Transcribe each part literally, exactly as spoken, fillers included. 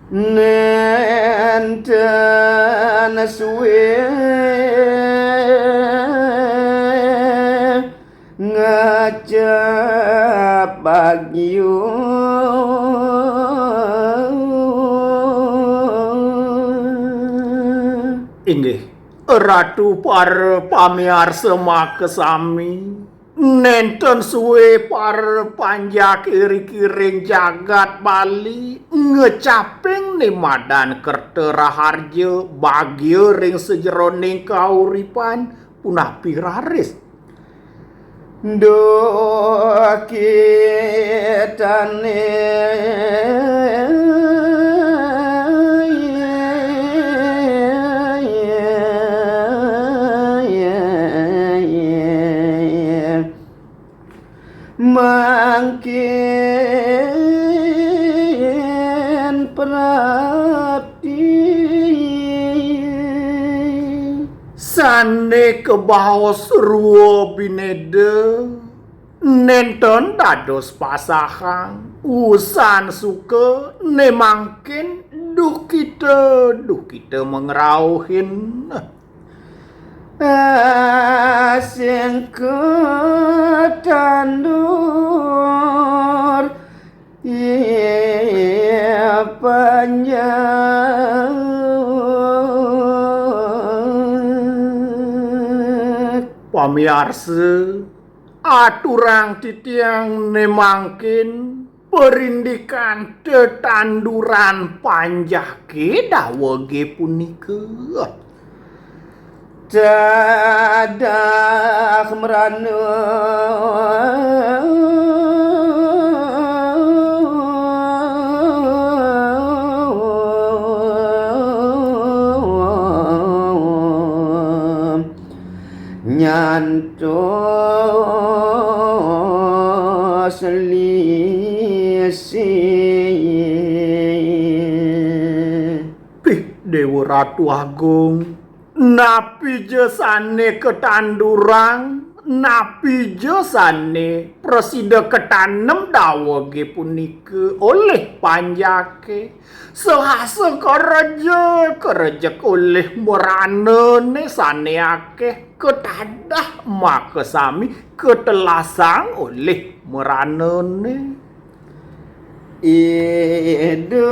Nénten suwé ngecap bagya. Inggih, Ratu para pamiarsa makasami, nénten suwé para panjak iriki ring jagat Bali ngecaping né madan kerta raharja bagya ring sajeroning kauripan, punapi raris. Duh kitané mangkin prapti. Sané kabaos rua binéda, nénten dados pasahang, usan suka, né mangkin duh kita, duh kita mangrauhin. Asing katandur, iya panjak. Pamiarsa, aturang titiang né mangkin parindikan tetanduran panjaké dawegé punika. Tadah mrana nyantos lisih. Pih, Déwa Ratu Agung, napi ja sané katandurang, napi ja sané prasida katanem dawegé punika olih panjaké? Sahasa kareja, karejek olih mranané sané akéh, katadah makasami, katelasang olih mranané. Ida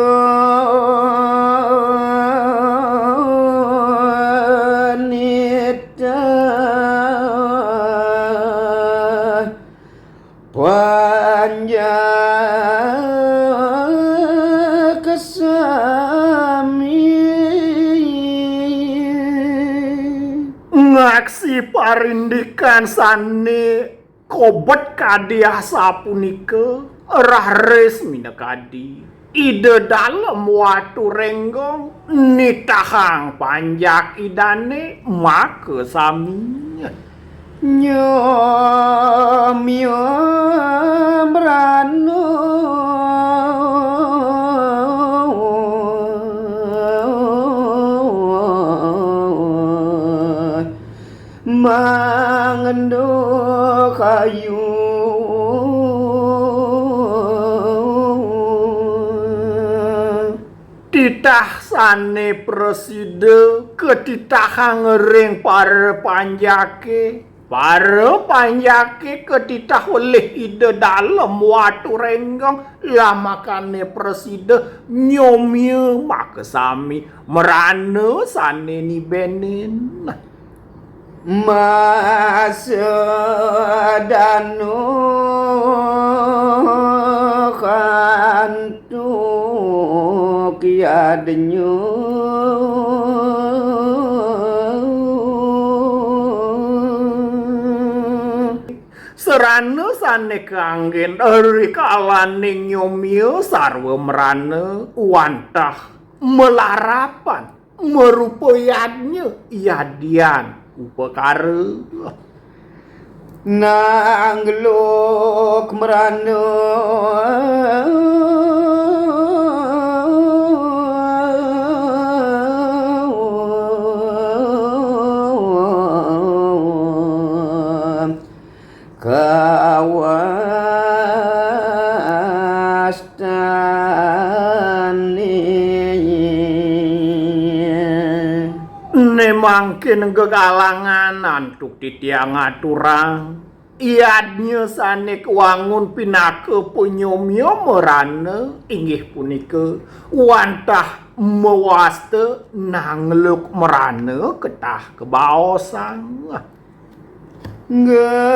nitah panjak sami. Ngaksi parindikan sané kobet kadi asapunika, raris minakadi. Ida Dalem Watu Rénggong nitahang panjak Idané makasami. Nyomya mrana mangda kayu. Titah sané prasida katitahang ring para panjaké. Para panjaké katitah olih Ida Dalem Watu Rénggong, lamakané prasida nyomya makasami mrana sané nibénin. Masa danu kantuk yadnya. Sarana sané kanggén rikalaning nyomya sarwa mrana wantah malarapan marupa yadnya, yadian upakara. Nanggeluk mrana kawas tani. Mangkin gegalangan antuk titiang aturang, yadnya sané wangun pinaka panyomya mrana inggih punika wantah mawasta nangluk mrana ketah kabaosang. Genahipun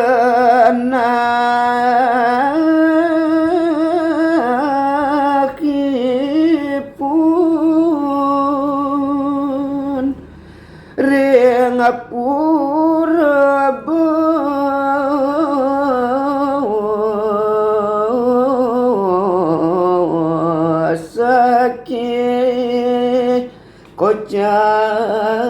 ring pura besakih kocap.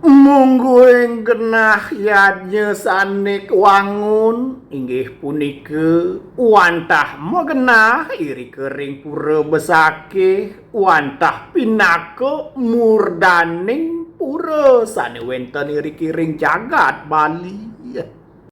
Mungguing genah yadnya sané wangun inggih punika wantah magenah irika ring pura besakih, wantah pinaka murdaning pura sané wénten iriki ring jagat Bali.